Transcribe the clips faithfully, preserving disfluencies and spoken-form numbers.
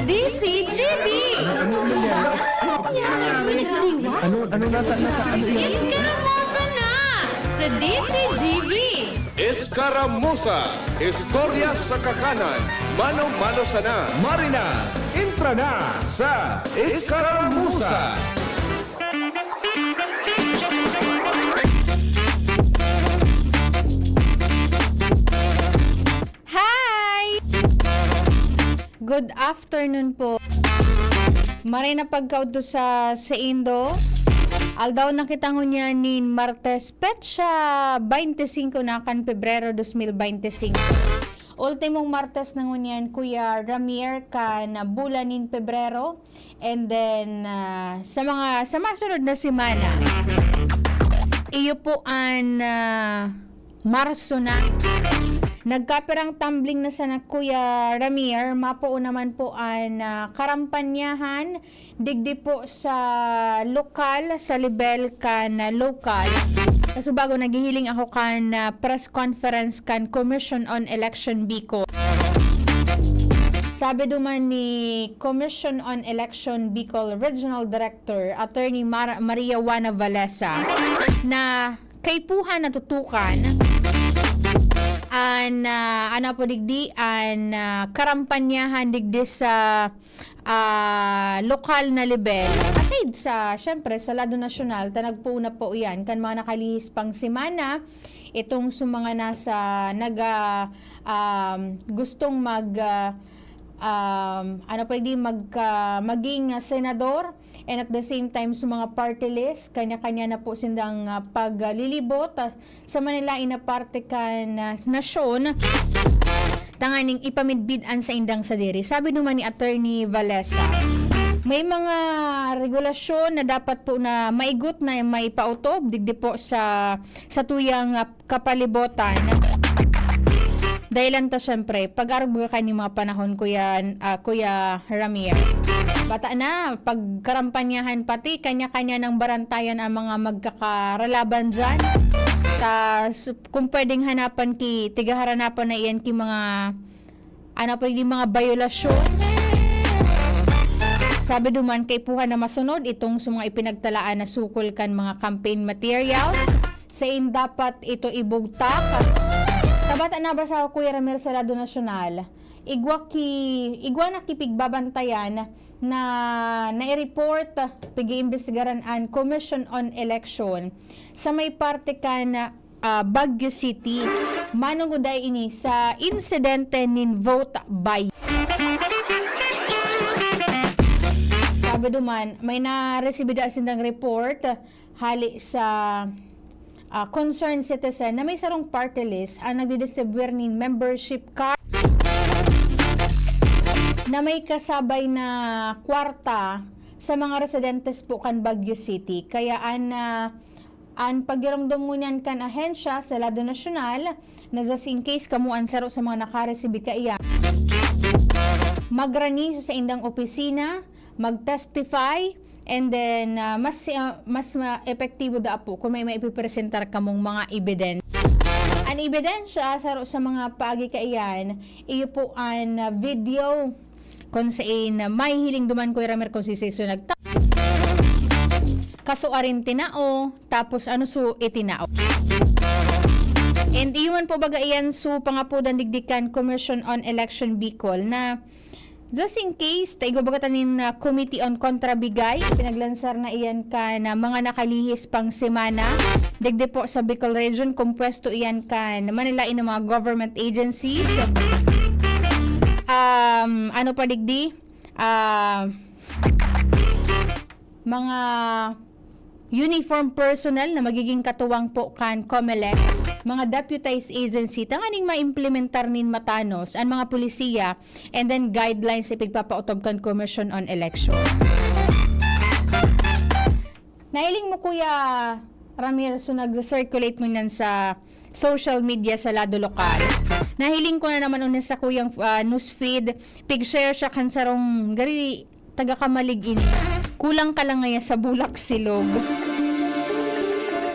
D C G B. Ano, ano nata, nata, ano yan? Iskaramosa na sa D C G B. Escaramuza, istorya sa kakanan, mano-mano sana. Marina, entra na sa Escaramuza. Hi! Good afternoon po. Maray na pagkaudto sa saindo. Aldaw na kita ngunyan nin Martes, petsa twenty-five na kan Pebrero dos mil binte y cinco. Ultimong Martes na ngunyan, Kuya Ramier, kan bulan nin Pebrero. And then, ah, sa mga, sa masunod na semana, iyo po an, ah, Marso na. Nagkapirang tumbling na sana, Kuya Ramier, mapoon naman po an, ah, karampanyahan digdi po sa lokal, sa level kan, ah, lokal. Kaso bago, naghihiling ako kan, ah, press conference kan Commission on Election Bicol. Sabi duman ni Commission on Election Bicol Regional Director Attorney Mar-, Maria Juana Valesa na kaipuhan na tutukan an, ah, ano po digdi, an, ah, karampanyahan digdi sa, ah, lokal na level. Aside sa, syempre, sa lado nasyonal, ta nagpoon na po iyan kan mga nakalihis pang semana, itong sa mga nasa naga-, um, gustong mag, ah, um, ano pa di, magka-, maging, ah, senador, and at the same time, sa mga party list, kanya-kanya na po sindang, ah, paglilibot, ah, sa Manila, ina parte kan, ah, nasyon, tanganing ipamidbid an saindang sadiri. Sabi naman ni Attorney Valesa, may mga regulasyon na dapat po na maigot na maipaotob digdi po sa, sa tuyang, ah, kapalibotan. Dahilan ta, syempre, pag-arog ka kan mga panahon, Kuya, ah, Kuya Ramir. Bata na, pagkarampanyahan, pati kanya-kanya ng barantayan ang mga magkakaralaban dyan. Ta, su-, kung pwedeng hanapan ki, tigaharanapan na iyan ki mga, ano pa, yung mga bayolasyon. Sabi duman, kaipuhan na masunod itong sa mga ipinagtalaan na sukol kan mga campaign materials. Sain dapat ito ibugtak. Tabata nabasa ko, Kuya Ramir, sa lado nasyonal. Igwa ki, igwa na kipigbabantayan na nai-report, pig-iimbestigaran an Commission on Election sa may parte kan, ah, Baguio City. Manong uday ini sa insidente nin vote buy. Sabi duman, may naresibida sindang report hali sa, ah, concerned citizen na may sarong party list ang nagdidistribuir nin membership card na may kasabay na kwarta sa mga residentes po kan Baguio City. Kaya an, ah, an pagiromdom ngunyan kan ahensya sa lado nasyonal, na just in case kamo an saro sa mga nakaresibi kaiyan, magrani sa saindang opisina, mag-testify, and then, ah, mas, ah, mas ma-, epektibo da po kung may maipipresentar kamong mga ebidensya. An ebidensya, saro sa mga paagi kaiyan, iyo po an, ah, video kung sain, ah, mahihiling duman, Kuya Ramir, kung si Seso nagta-, kasuarin tinao, tapos ano su itinao. And iyo man po baga iyan su pangapodan digdi kan Commission on Election Bicol na just in case, ta igwa baga ta nin, ah, Committee on Contrabigay, pinaglansar na iyan kan, ah, mga nakalihis pang semana. Digdi po sa Bicol Region, kung pwesto iyan kan Manila in mga government agencies. Um, ano pa digdi? Ah, mga uniform personnel na magiging katuwang po kan Comelec, mga deputized agency, tanganing maimplementar nin matanos an mga polisiya and then guidelines sa ipigpapaotob kan Commission on Election. Nahiling mo, Kuya Ramir, so nagsa-circulate ngunyan sa social media sa lado lokal. Nahiling ko na naman una sa kuyang, ah, newsfeed, pig-share siya kan sarong gari taga Camalig ini. Kulang ka lang ngaya sa bulak silog.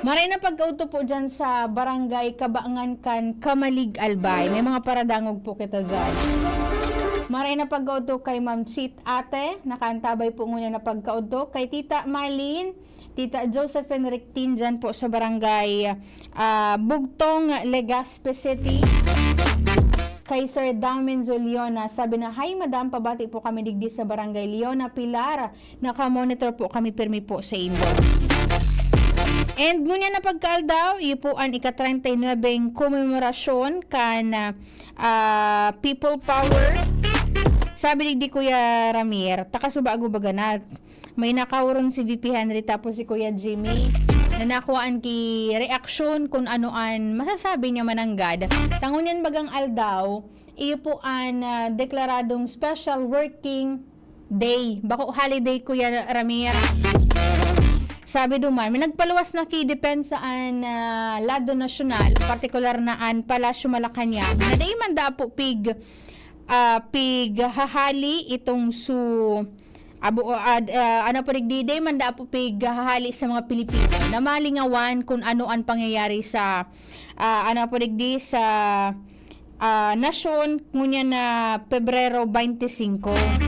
Maray na pagkaudto po dyan sa Barangay Kabangan kan Camalig, Albay. May mga paradangog po kita dyan. Maray na pagkaudto kay Ma'am Chit Ate, nakaantabay po ngunyan na pagkaudto kay Tita Marlene, Tita Josephine Rictin dyan po sa barangay, ah, Bugtong, Legazpi City. Kay Sir Damen Zuliona, sabi na, "Hi, Madam, pabati po kami digdi sa Barangay Leona Pilar. Naka-monitor po kami pirmi po sa inyo." And ngunyan na pagkaaldaw, iyo po an ika-treinta y nuebe komemorasyon kan, ah, People Power. Sabi digdi Kuya Ramir, takasuba ako baganat. May nakaoron si V P Henry tapos si Kuya Jimmy na nakuhaan ki reaksyon kung ano an masasabi niya mananggad. Tangon yan bagang aldaw, iyo po an, ah, deklaradong special working day. Bako holiday, Kuya Ramir. Sabi duman, may nagpaluwas na ki depensa an, ah, lado nasyonal, partikular na an Palasyo Malacañang, na dai man da po pig, ah, pighahali itong su-, abo, ah, ah, ano po, digdi, dai man da po pighahali sa mga Pilipino na malingawan kung ano an pangyayari sa, ah, ano po, digdi, sa, ah, nasyon ngunyan na Pebrero twenty-five.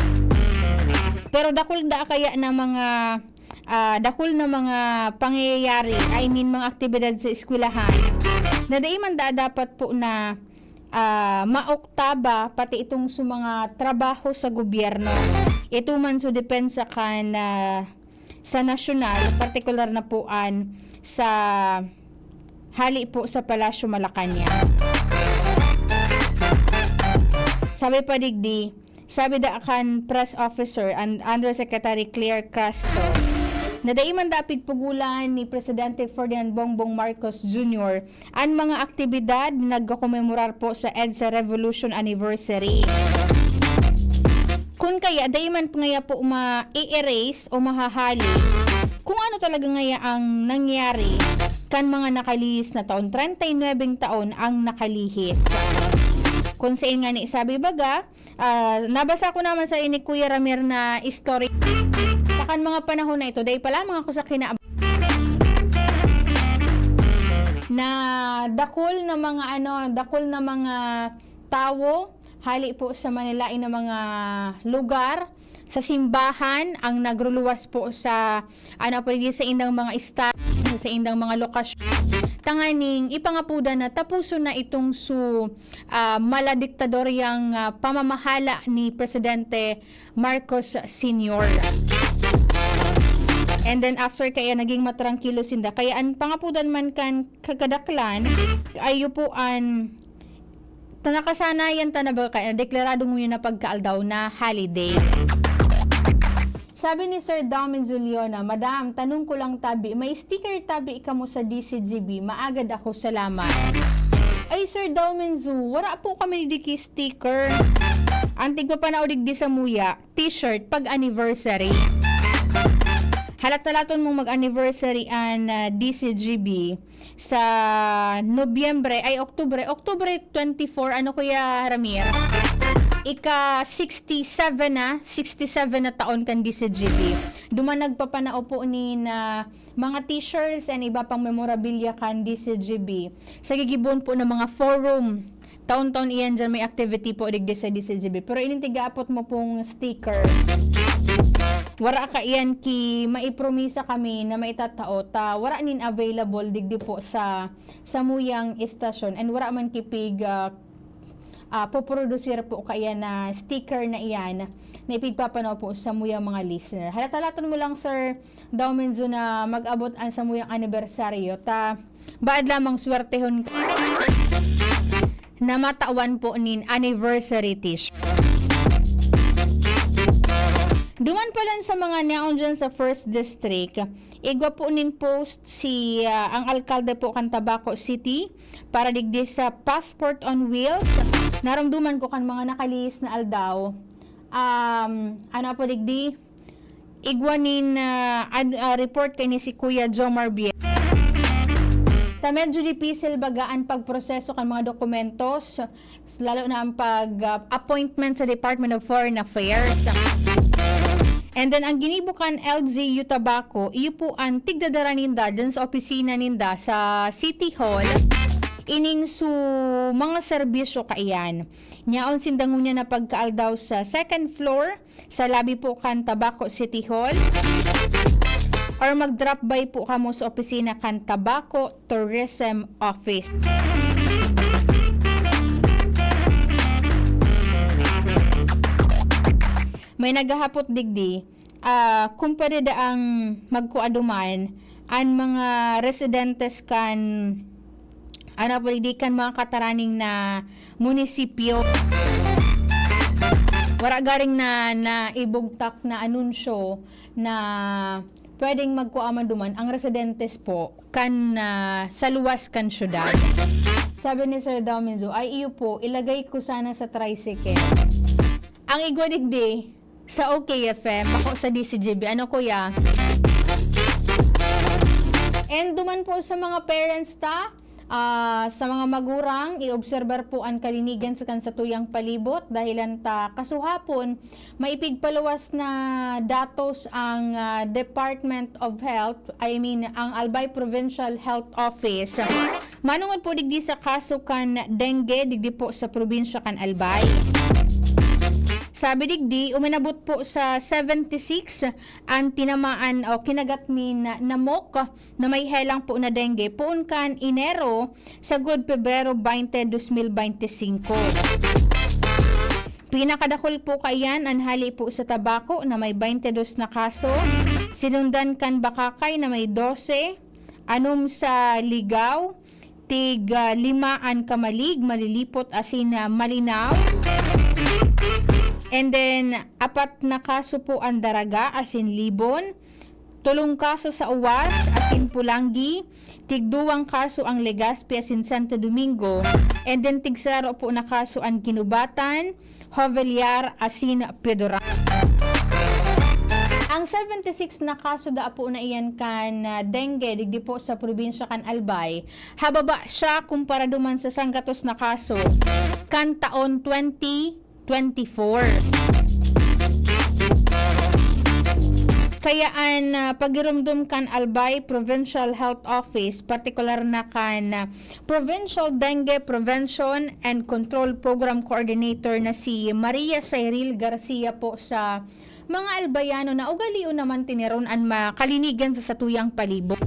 Pero dakul da kaya na mga, ah, dakul na mga pangyayari, I mean, mga aktibidad sa eskwelahan na dai man da dapat po na, ah, maoktaba pati itong sa mga trabaho sa gobyerno. Ito man sa depensa kan, ah, sa nasyonal, partikular na po an sa hali po sa Palasyo Malacañang. Sabi pa digdi, sabi da kan press officer and Undersecretary Claire Castro, na dai man da pigpugulan ni Presidente Ferdinand Bongbong Marcos Junior an mga aktibidad na nagkokomemorar po sa EDSA Revolution Anniversary. Kun kaya, dai man ngaya po ma-erase o mahahali kung ano talaga ngaya ang nangyari kan mga nakalihis na taon, treinta y nuebe taon ang nakalihis. Kung sain nga ni sabi baga, ah, nabasa ko naman sa ini Kuya Ramir na story. Sa kan mga panahon na ito, dai pa lamang ako sa kina-, na dakul na mga ano, dakul na mga tawo hali po sa manilain na mga lugar, sa simbahan, ang nagruluwas po sa, ano po, sa indang mga esta-, sa indang mga lokasyon. Tanganing ipangapudan na tapuson na itong su-, ah, maladiktadoryang, ah, pamamahala ni Presidente Marcos Senior. And then after kaya naging matrangkilo sinda. Kaya an pangapudan man kan kagkadaklan, ayo po an ta nakasanayan ta na ba kaya deklarado ngunyan na pagkaaldaw na holiday. Sabi ni Sir Domin Zuliona, "Madam, tanong ko lang tabi, may sticker tabi kamo sa D C G B? Maagad ako, salamat." Ay, Sir Domin Zu, wara po kami digdi sticker. Ang tigpapanao digdi sa muya, t-shirt pag anniversary. Halat-halaton mong mag-anniversary an, ah, D C G B sa Nobyembre, ay, Oktubre, Oktubre twenty-four, ano, Kuya Ramir? Ika sixty-seven na, sixty-seven na taon kan D C G B. Duman nagpapanao po nin mga t-shirts and iba pang memorabilia kan D C G B. Sa gigibon po ng mga forum, taon-taon iyan dyan may activity po digdi sa D C G B. Pero ining tigaapot mo pong sticker, wara ka iyan ki maipromisa kami na maitatao ta wara nin available digdi po sa samuyang estasyon and wara man ki pig, ah, ah, poprodusir po kaya na sticker na iyan na ipigpapanao po sa muyang mga listener. Halat-halaton mo lang, Sir Daumenzo, na mag-abot ang samuyang anibersaryo ta baad lamang swertehon ka na matawan po nin anniversary t-shirt. Duman palan sa mga naon dyan sa First District, igwa po nin post si, ah, ang alkalde po kan Tabaco City para digdi sa Passport on Wheels. Narumduman ko kan mga nakalihis na aldaw. Um, ano po digdi? Igwa nin, ah, ad-, ah, report kay ni si Kuya Jomar Bien. Ta medyo dipisil baga an pagproseso kan mga dokumentos, lalo na ang pag, ah, appointment sa Department of Foreign Affairs. And then, ang ginibo kan L G U Tabaco, iyo po ang tigdadara ninda dyan sa opisina ninda sa City Hall. Ining su mga serbisyo kaiyan. Nyaon sinda ngunyan na pagkaaldaw sa second floor, sa lobby po kan Tabaco City Hall, or mag-drop by po kamo sa opisina kan Tabaco Tourism Office. May naghahapot digdi, ah, kung pwede daang magkua duman an mga residentes kan, ano po, di kan mga kataraning na munisipyo. Wara garing na, na ibugtak na anunsyo na pwedeng magkua man duman ang residentes po kan, ah, sa luwas kan syudad. Sabi ni Sir Dominzo, "Ay, iyo po, ilagay ko sana sa tricycle." Ang igwa digdi, sa O K F M, ako sa D C G B. Ano, kuya? And duman po sa mga parents ta, ah, sa mga magurang, iobserbar po an kalinigan sa kan satuyang palibot. Dahilan ta kasuhapon, maipigpaluwas na datos ang, ah, Department of Health, I mean, ang Albay Provincial Health Office. Manungod po digdi sa kaso kan dengue, digdi po sa probinsya kan Albay. Sabi digdi, uminabot po sa seventy-six an tinamaan o kinagat nin namok na may helang po na dengue poon kan Enero sagod Pebrero twenty, dos mil bente singko. Pinakadakul po kaiyan an hali po sa Tabaco na may twenty dos na kaso. Sinundan kan Bacacay na may dose, anom sa Ligao, tig, ah, lima an Camalig, Malilipot asin, ah, Malinao. And then, apat na kaso po an Daraga asin Libon, tolong kaso sa Uwas asin Polangui, tigduwang kaso ang Legazpi asin Santo Domingo, and then tigsaro po na kaso an Guinobatan, Jovellar asin Pioduran. Ang seventy-six na kaso daa po na iyan kan, ah, dengue digdi po sa probinsya kan Albay, hababa siya kumpara duman sa sanggatos na kaso kan taon twenty twenty-four. Kaya an, ah, pagirumdom kan Albay Provincial Health Office, partikular na kan, ah, Provincial Dengue Prevention and Control Program Coordinator na si Maria Cyril Garcia po sa mga Albayano na ugalion naman tiniron an makalinigan sa satuyang palibot.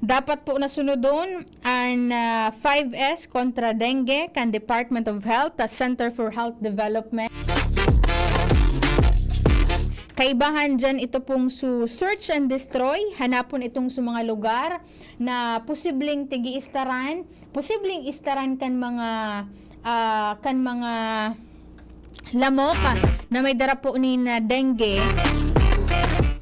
Dapat po na sunodon an, ah, five S kontra dengue kan Department of Health at Center for Health Development. Kaibahan dyan ito pong su search and destroy, hanapon itong sa mga lugar na posibleng tigi-istaran, posibleng istaran kan mga, ah, kan mga lamok na may dara po nin, ah, dengue,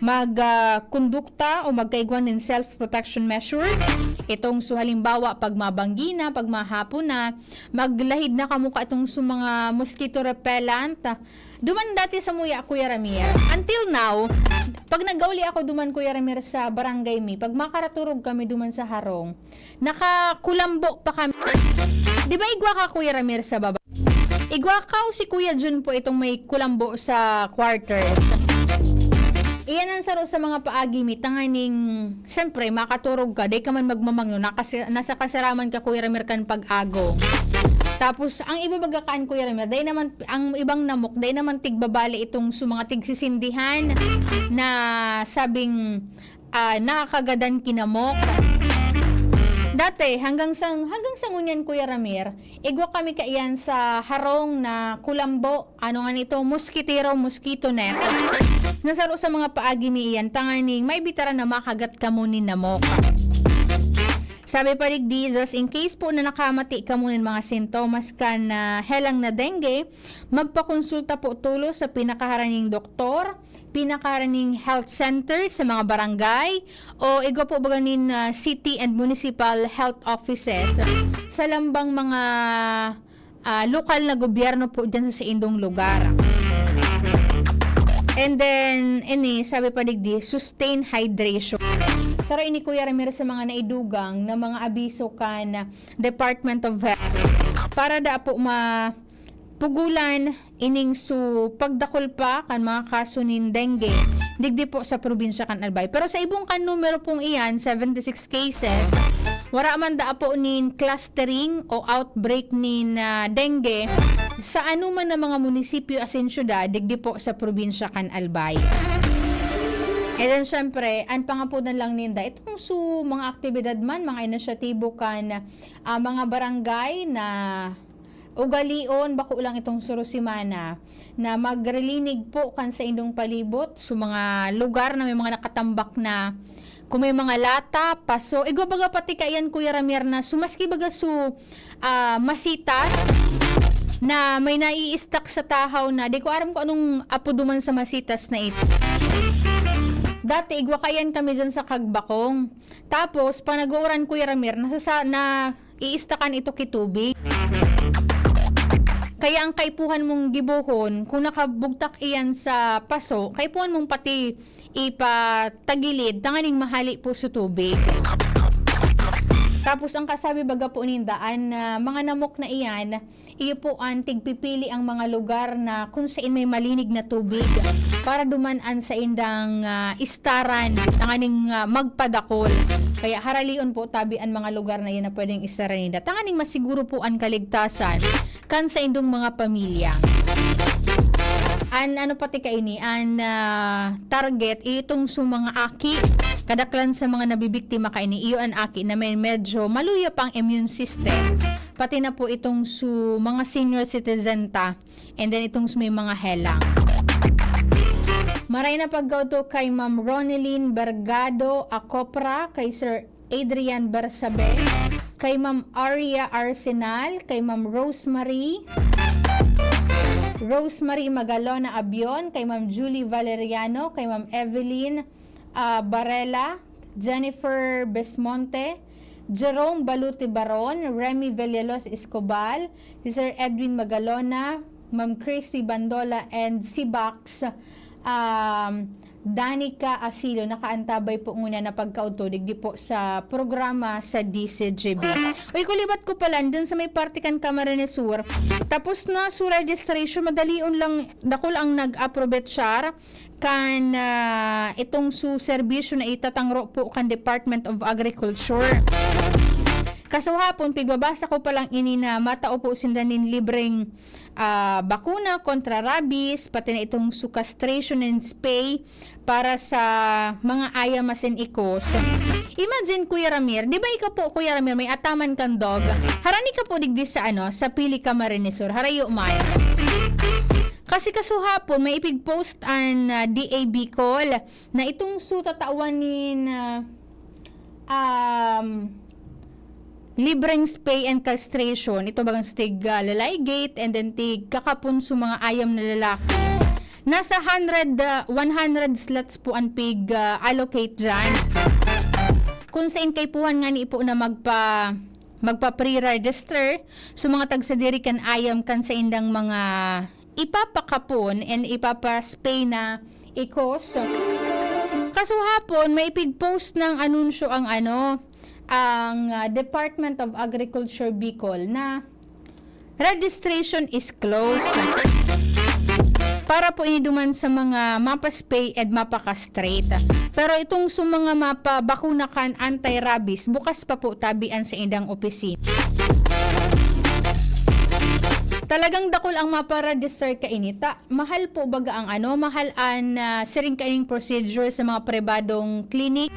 mag, ah, kondukta o magkaigwa nin self-protection measures. Itong su halimbawa, pag mabanggi na, pag mahapon na, maglahid na kamo ka itong su mga mosquito repellent. Duman dati sa muya, Kuya Ramir. Until now, pag nagauli ako duman, Kuya Ramir, sa barangay mi, pag makaraturog kami duman sa harong, nakakulambo pa kami. Di ba igwa ka, Kuya Ramir, sa baba? Igwa ka o si Kuya Jun po itong may kulambo sa quarters. Iyan ang saro sa mga paagi mi, tanganing, siyempre, makaturog ka, di ka man magmamangyo, nakasi-, nasa kasaraman ka, Kuya Ramir, kan pag-agong. Tapos, ang iba baga kaan, Kuya Ramir, dai naman, ang ibang namok, dai naman tigbabali itong su mga tigsisindihan na sabing, ah, nakakagadan kinamok. Dati, hanggang sa, hanggang sa ngunyan, Kuya Ramir, igwa kami kaiyan sa harong na kulambo, ano nga nito, moskitero, mosquito net. Nasaro sa mga paagi mi iyan, tanganing may bitaran na makagat kamo nin namok. Sabi pa digdi, just in case po na nakamati kamo nin mga sintomas kan, ah, helang na dengue, magpakonsulta po tulos sa pinakaharaning doktor, pinakaharaning health center sa mga barangay, o igwa po baga nin, ah, city and municipal health offices sa lambang mga, ah, lokal na gobyerno po dyan sa saindong lugar. And then, ini, sabi pa digdi, sustain hydration. Saro ini, Kuya Ramir, sa mga naidugang na mga abiso kan Department of Health. Para da po ma-, pugulan ining su pagdakul pa kan mga kaso nin dengue digdi po sa probinsya kan Albay. Pero sa ibong kan numero pong iyan, seventy-six cases, wara man daa po nin clustering o outbreak nin, ah, dengue sa anuman na mga munisipyo asin syudad digdi po sa probinsya kan Albay. And then, syempre, an pangapodan lang ninda, itong su mga aktibidad man, mga inisyatibo kan, ah, mga barangay na ugalion, bako lang itong surusimana, na magrilinig po kan saindong palibot, sa mga lugar na may mga nakatambak na, kung may mga lata, paso, igwa baga pati kaiyan, Kuya Ramier, na su maski baga su, ah, masitas na may nai-stuck sa tahaw na, di ko aram kung anong apodo man sa masitas na ito. Dati, igwa kaiyan kami dyan sa Kagbakong. Tapos, pag nag-uuran, Kuya Ramier, nasasa-, na-i-stuckan ito ki tubig. Kaya ang kaipuhan mong gibohon, kung nakabugtak iyan sa paso, kaipuhan mong pati ipatagilid, tanganing mahali po sa tubig. Tapos, ang kasabi baga po ninda, an, ah, mga namok na iyan, iyo po an tigpipili ang mga lugar na kung sain may malinig na tubig para duman an saindang, ah, istaran, tanganing, ah, magpadakol. Kaya haralion po tabi an mga lugar na iyan na pwedeng istaran ninda, tanganing masiguro po an kaligtasan kan saindong mga pamilya. An ano pati kaini, an, ah, target, itong su mga aki, kadaklan sa mga nabibiktima kaini, iyo an aki na may medyo maluya pang immune system. Pati na po itong su mga senior citizen ta, and then itong su may mga helang. Maray na pagkaoto kay Ma'am Ronelyn Bergado Acopra, kay Sir Adrian Bersabe, kay Ma'am Aria Arsenal, kay Ma'am Rosemary, Rosemary Magalona Abion, kay Ma'am Julie Valeriano, kay Ma'am Evelyn, ah, Barela, Jennifer Besmonte, Jerome Baluti Baron, Remy Villalobos Escobal, si Sir Edwin Magalona, Ma'am Christy Bandola, and si Bax, um, Danica Asilo, nakaantabay po ngunyan na pagkaudto digdi po sa programa sa D C G B. Uy, kulibat ko pala, dun sa may parte kan Camarines Sur, tapos na su registration, madalion lang, dakul ang nag-aprobetsyar kan, ah, itong su serbisyo na itatangro po kan Department of Agriculture. Kasuhapon, pigbabasa ko pa lang ini na matao po sinda nin libreng, ah, bakuna kontra rabies, pati na itong su castration and spay para sa mga ayam asin ikos. Imagine, Kuya Ramir, di ba ikaw po, Kuya Ramir, may ataman kang dog? Harani ka po digdi sa, ano, sa Pili Camarines Sur. Harayo man. Kasi kasuhapon, may ipig-post an, ah, D A Bicol na itong su tatawan nin, ah, um, libreng spay and castration. Ito bagang su tig, ah, Lalayguete and then tig kakapon su mga ayam na lalaki. Nasa hundred, ah, one hundred slots po an pig, ah, allocate dyan. Kung sain kaipuhan ngani po na magpa-, magpa-pre-register su mga tagsadiri kan ayam kan saindang mga ipapakapon and ipapa-spay na ikos. Kasuhapon, may ipig-post ng anunsyo ang, ano, ang, ah, Department of Agriculture Bicol na registration is closed para po ini duman sa mga mapa-spay and mapa-castrate. Pero itong su mga mapabakuna kan anti-rabies, bukas pa po tabi an saindang opisina. Talagang dakul ang mapa-register kaini ta. Mahal po baga ang, ano, mahal an, ah, siring kaining procedure sa mga pribadong clinic.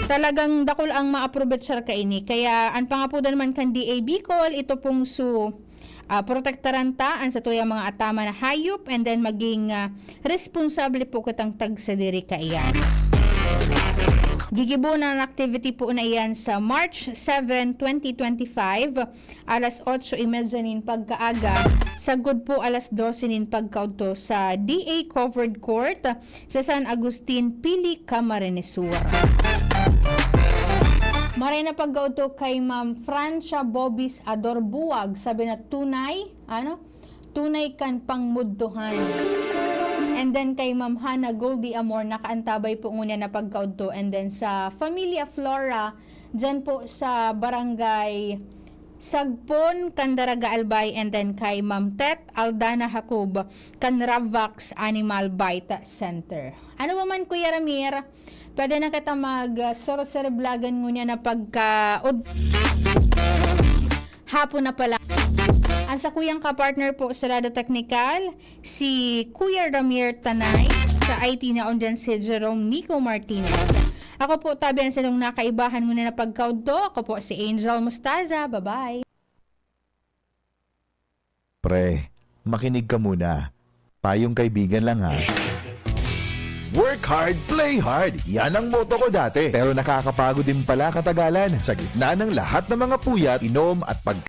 Talagang dakul ang maaprobetsyar kaini. Kaya an pangapodan man kan D A Bicol, ito pong su, ah, protektaran ta an satuyang mga ataman na hayop, and then maging, ah, responsable po kitang tagsadiri kaiyan. Gigibohon an activity po na iyan sa March seven, twenty twenty-five, alas otso y media nin pagkaaga, sagkod po alas dose nin pagkaudto sa D A Covered Court sa San Agustin, Pili, Camarines Sur. Maray na pagkaudto kay Ma'am Francia Bobis Ador Buwag, sabi na tunay, ano? Tunay kan pangmudtohan. And then kay Ma'am Hana Goldie Amor, nakaantabay po ngunyan na pagkaudto. And then sa Familia Flora, dyan po sa barangay Sagpon kan Daraga Albay, and then kay Ma'am Tet Aldana Jacob kan Ravvax Animal Bite Center. Ano ba man, Kuya Ramir? Pwede na kita mag, ah, sorosere blagan ngunyan na pagka-, ud-, hapon na pala. Ang sakuyang kapartner po sa Lado Teknikal, si Kuya Ramir Tanay. Sa I T naon dyan si Jerome Nico Martinez. Ako po, tabi ang sarong nakaibahan ngunyan na pagkaudto. Ako po si Angel Mustaza. Bye-bye. Pre, makinig ka muna. Payong kaibigan lang ha. Work hard, play hard. Yan ang motto ko dati. Pero nakakapagod din pala katagalan. Sa gitna ng lahat ng mga puyat, inom at pag